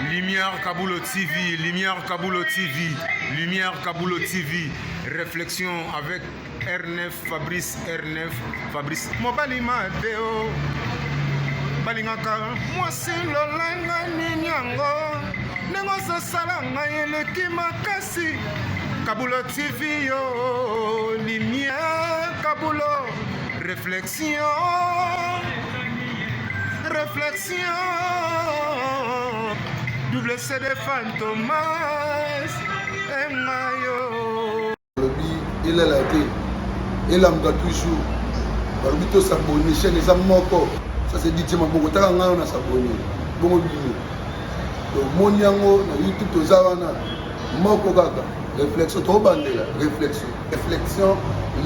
Lumière Kabulo TV, Lumière Kabulo TV, Lumière Kabulo TV, réflexion avec R9 Fabrice R9 Fabrice mobali mabe o balingaka mwasi lolanga nini yango ndenge ozosala ngai eleki makasi Kabulo TV yo Lumière Kabulo réflexion réflexion double CD Fantomas engayo Balobi elala te, elamuka toujours. Balobi to s'abonner, chaîne eza moko. Ça c'est DJ Maboko, taka ngai na s'abonner. Bongo bino. Tomoni yango na YouTube toza wana moko kaka. Réflexion tobandela, réflexion. Réflexion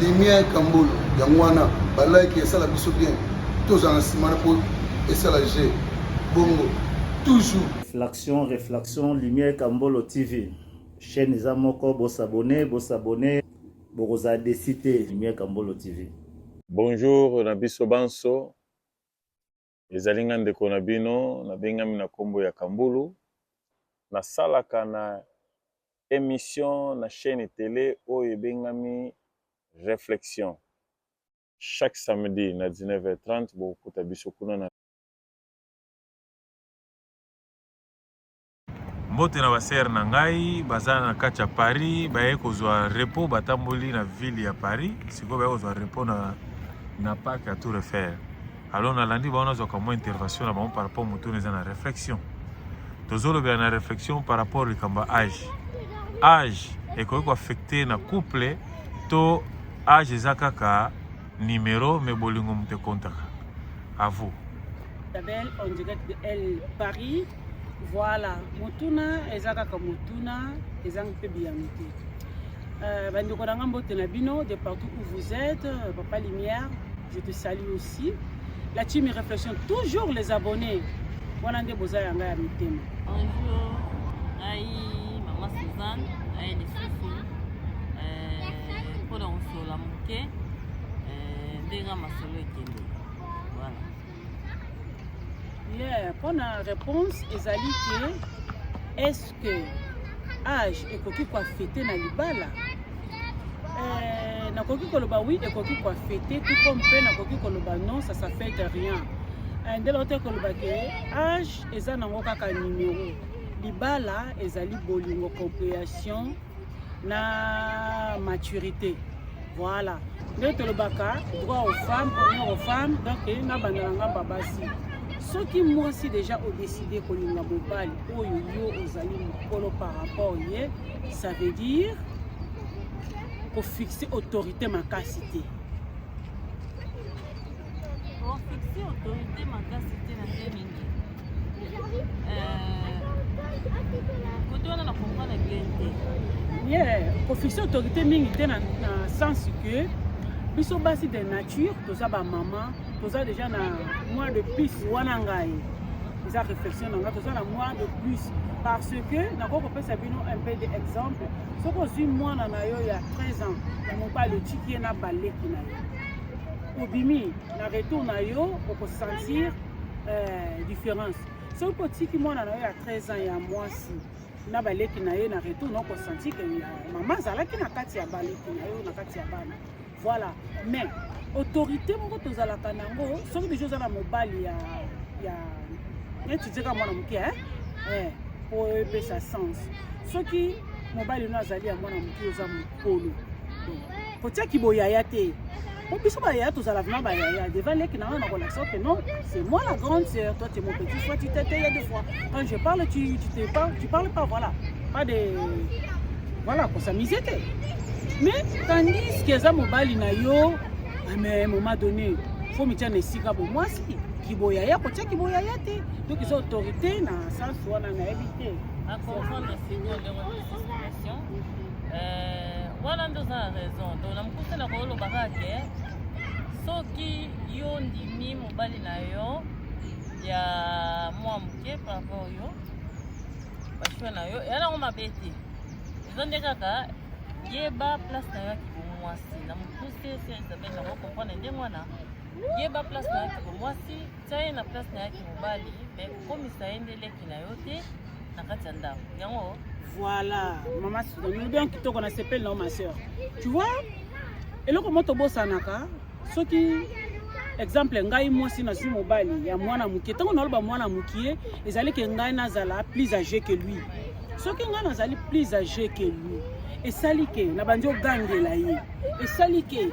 lumière Kambolo. Yango wana ba like esala biso bien. Tozala na nsima na po esala G. Bongo toujours. Réflexion, réflexion, Lumière Kambolo TV. Chaîne eza moko, bo s'abonner, bo s'abonner, bokozala déçu te. Lumière Kambolo TV. Bonjour na biso banso, ezali nga ndeko na bino, nabengami na kombo ya Kambulu, nasalaka na emission na chaîne tele oyo ebengami Reflexion. Chaque samedi na 19h30 bokokuta biso kuna na. Mbote na ba sœur na ngai baza na kati ya Paris baye kozwa repos batamboli na ville ya Paris sikoyo baye kozwa repos na, na parc ya Tour Eiffel. Alors nalandi bango nazwaka mwa intervention na bango par rapport motuna eza na réflexion. Tozolobela na réflexion par rapport likambo ya age. Age ekoki koaffecte na couple to age eza kaka numero mais bolingo moto ekontaka. À vous. Isabelle en direct de El Paris. Voilà, motuna eza kaka motuna, eza mpe biyano te. Bandeko na nga mbote na bino de partout où vous êtes, Papa Lumière, je te salue aussi. La team réflexion, toujours les abonnés. Wana nde boza yanga ya mitema. Bonjour, ngai mama Suzanne, ngai lisusu mpona kosolola moke ndenge masolo ekende. Voilà. Yeah, mpona réponse ezali ke est-ce que âge ekoki koaffecte na libala? Nakoki koloba oui, ekoki koaffecte, tout comme mpe nakoki koloba non, ça s'affecte rien. Nde lote koloba ke âge eza nango kaka numéro. Libala ezali bolingo, compréhension na maturité. Voilà. Nde tolobaka droit aux femmes, honneur aux femmes, donc na banda na ngambo basi. Soki mwasi déjà odécide kolinga mobali oyo yo ozali mokolo par rapport ye, ça veut dire kofixe autorité makasi te. Kofixe autorité makasi te na nde nini? Kote wana na comprendre bien te. Yeah, kofixe autorité mingi te na sens que biso basi de nature toza bamama, toza déjà na moins de plus. Wana ngai eza réflexion na ngai, toza na moins de plus parce que nakoki kopesa bino un peu de exemple. Soki ozwi mwana na yo ya 13 ans ya mobali, otiki ye na baleki na yo, obimi na retour na yo, okosentir différence. Soki otiki mwana na yo ya 13 ans ya mwasi na baleki na ye, na retour na okosentir ke mama azalaki na kati ya baleki na yo, na kati ya bana. Voilà. Mais autorité moko tozalaka nango, soki deja oza na mobali ya neti tieka mwana moke, po epesa sens, soki mobali no azali ya mwana moke, oza mokolo, kotiaki boyaya te, po biso bayaya tozala vraiment bayaya devant leki na nga. Nakolakisa que non, c'est moi la grande sœur, toi tu es mon petit frère, tu t'étais il y a deux fois, quand je parle, tu te parles, tu parles pas. Voilà, pas de voilà kosamiser te. Mais tandis que eza mobali na yo, mais moment donné faut mitia na esika bo mwasi kiboyaya, kotia kiboyaya te. Donc eza autorité na sens wana, nayebi te. Acomprendre sikoyo ndenge situation wana nde oza na raison. Donc na mokuse na koloba kaka ke soki yo ndimi mobali na yo ya mwa moke par rapport yo bachoix na yo eya nango mabe te, eza nde kaka yeba place na yo ya kibomwasi. Na mokuse, se Isabelle, nango comprendre ndenge wana, yeba place na yo ya kibomwasi, tia ye na place na yo ya kimobali, mais kokomisa ye nde leki na yo te. kati ya ndako yango. Voilà, mama Suzanne, bien kitoko, na sepeli na ma sœur. Tu vois, eloko mo tobosanaka, soki exemple ngai mwasi nazwi mobali ya mwana moke, ntango naloba mwana mokie, ezali ke ngai nazala plus âgé que lui. Soki ngai nazali plus âgé que lui, esali ke na bandi ogangela ye, esali ke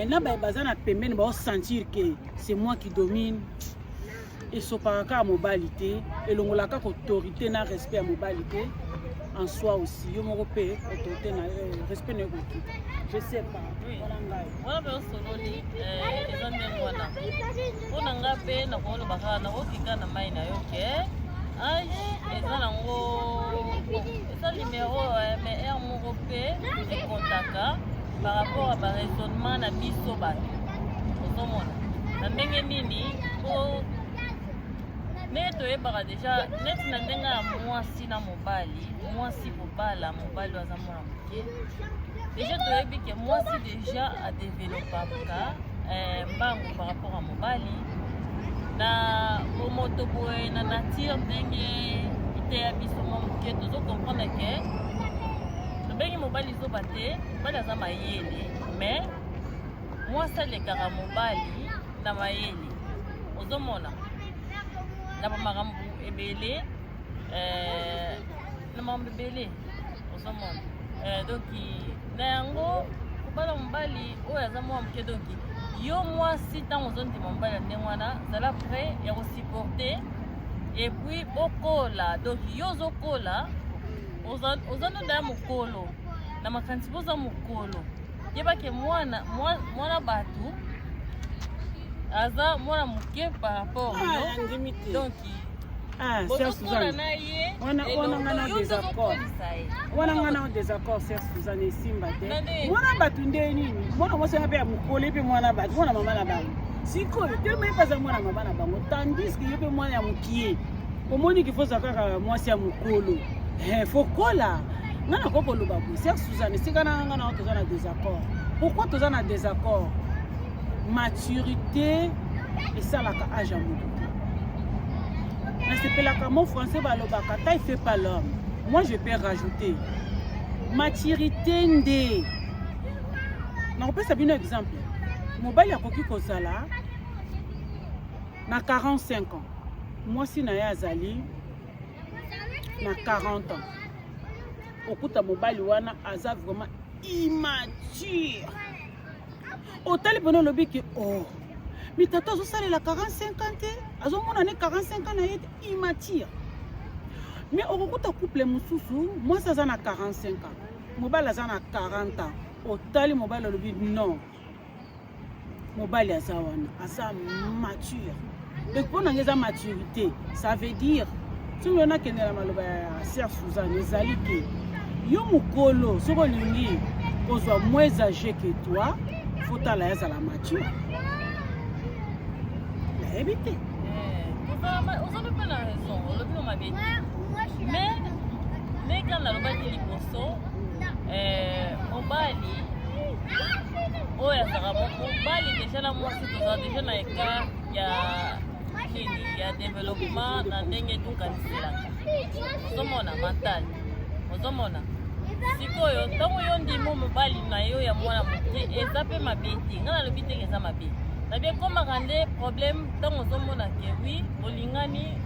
na baye baza na pembeni baosentir ke c'est moi qui domine. Esopaka kaka mobali te, elongolaka kaka autorité na respect ya mobali te. En soi aussi, yo moko mpe autorité na respect na yo kokita, je sais pas. Wana ngai. Wana mpe osololi, eza ndenge wana. Mpo na nga mpe nakoloba kaka, nakokika na mai na yo ke âge eza nango, bon, eza numéro, mais heure moko mpe ekontaka par rapport à baraisonnement na biso bato. Ozomona na ndenge nini? Po ndenge toyebaka déjà, neti na ndenge ya mwasi na mobali, mwasi kobala mobali oyo aza mwana moke, déjà toyebi ke mwasi déjà adevelopaka mbangu par rapport à mobali na bomoto boye, na nature ndenge eteya biso mwa moke. Tozocomprendre ke tobengi mobali zoba te, mobali aza mayele, mais mwasi alekaka mobali na mayele. Ozomona na bamakambo ebele, na makambo ebele ozomona. Donc na yango, kobala mobali oyo aza mwa moke, donc yo mwasi, ntango ozondima mobali ya ndenge wana, zala prêt ya kosupporter et puis bokola. Donc yo ozokola, oza ndoda ya mokolo na makanisi mpo oza mokolo. Yebake mwana mwana bato aza mwana moke par rapport yo. Andimi te. Donc Ah, sœur bozokola Suzanne. na ye. Wana nga na yo désaccord. ozokolisa ye. Wana nga na désaccord, sœur Suzanne, esimba te. Nani? Mwana bato nde nini? Mwana mwasi wana mpe ya mokolo, mpe mwana bato, mwana mama na bango. Sikoyo te, me aza mwana mama na bango, tandis que yo mpe mwana ya mokie, omoni qu'il faut kaka mwasi ya mokolo. Faut kola. Nga nakoki koloba boye, sœur Suzanne, esika na nga na toza na désaccord. Pourquoi toza na désaccord? Maturité esalaka âge ya moto te. Nasepelaka mot français balobaka « taille fait pas l'homme ». Moi, je peux rajouter maturité. Nde nakopesa bino exemple: mobali akoki kozala na 45 ans, mwasi na ye azali na 40 ans. Okuta mobali wana aza vraiment immature. Otali mpona, olobi ke oh, mitata azosalela 45 ans te, azomona ne 45 ans na ye te, immature. Mais okokuta couple mosusu, mwasi aza na 45 ans, mobali aza na 40 ans. Otali mobali, olobi non, mobali aza wana, aza mature. Donc mpo na ngai eza maturité. Ça veut dire, soki oyo nakendela maloba ya sœur Suzanne, ezali ke yo mokolo, soki olingi kozwa moins âgé que toi, faut tala ye azala mature. Nayebi te. Ozali mpe na raison, olobi no mabe te, mais ndenge kaka nalobaki liboso, mobali oyo azalaka mobali déjà na mwasi, tozala déjà na écart ya nini, ya développement na ndenge tokaniselaka. Ozomona mental, ozomona sikoyo ntango yo ndimo mobali na yo ya mwana moke, eza mpe mabe te. Ngai nalobi teke eza mabe, nabi ekomaka nde problème ntango ozomona ke oui, bolingani,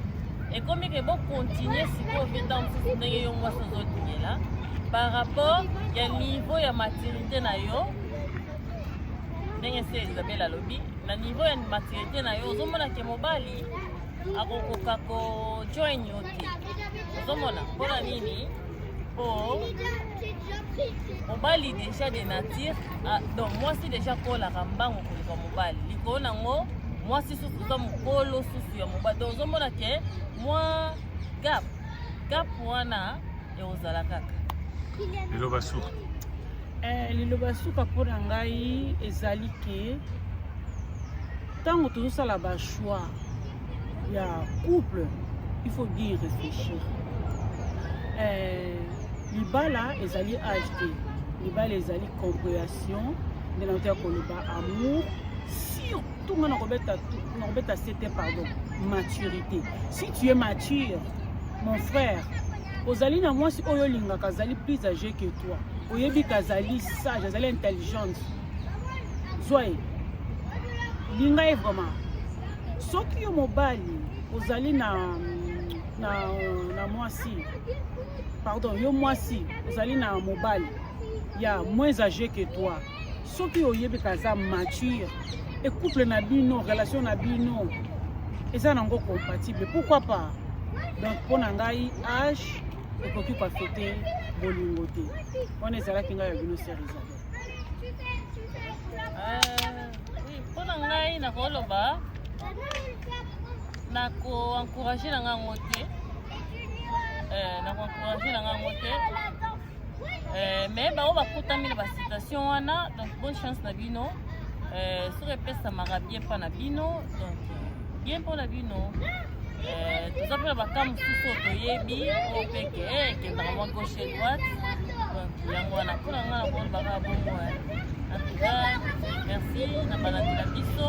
ekomi ke bocontinue sikoyo mpe ntango mosusu ndenge yo mwasi ozolingela par rapport ya niveau ya maturité na yo, ndenge se Isabelle alobi, na niveau ya maturité na yo, ozomona ke mobali akokoka kojoin yo te. Ozomona mpona nini? Po mobali déjà de nature, ah, donc mwasi déjà kolaka mbango koleka mobali. Likolo nango mwasi susu oza mokolo susu ya mobali, donc ozomona ke mwa gap wana ekozala kaka. Liloba suka. Liloba suka mpo na ngai ezali ke ntango tozosala bachoix ya couple, il faut bien réfléchir. Libala ezali âge te, libala ezali compréhension. Nde nauti ya koloba amour, surtout nga nakobeta sete, pardon, maturité. Si tu es mature, mon frère, Ozali na mwasi oyo olingaka, azali plus âgé que toi, oyebi ke azali sage, azali intelligente, zwa ye, linga ye vraiment. Soki yo mobali ozali na mwasi, pardon, yo mwasi ozali na mobali ya moins âgé que toi, soki oyebi ke aza mature et couple na bino, relation na bino eza nango compatible, pourquoi pas? Donc mpo na ngai, âge ekoki koaffecter bolingo te. Wana ezalaki ngai ya bino, sœur Isabelle. Oui, mpo na ngai nakoloba, nakoencourager na ngai yango te, nakoencourager na ngai yango te. Mais bango bakutami na basituation wana, donc bonne chance na bino. Soki epesamaka bien mpa na bino, donc bien mpo na bino. Toza mpe na baka mosusu oyo toyebi oyo mpe ke ekendaka mwa gauche et droite. Donc yango wana mpo na ngai nakolobaka bongo. En tout cas, merci na balandi na biso.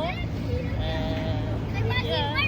Yeah.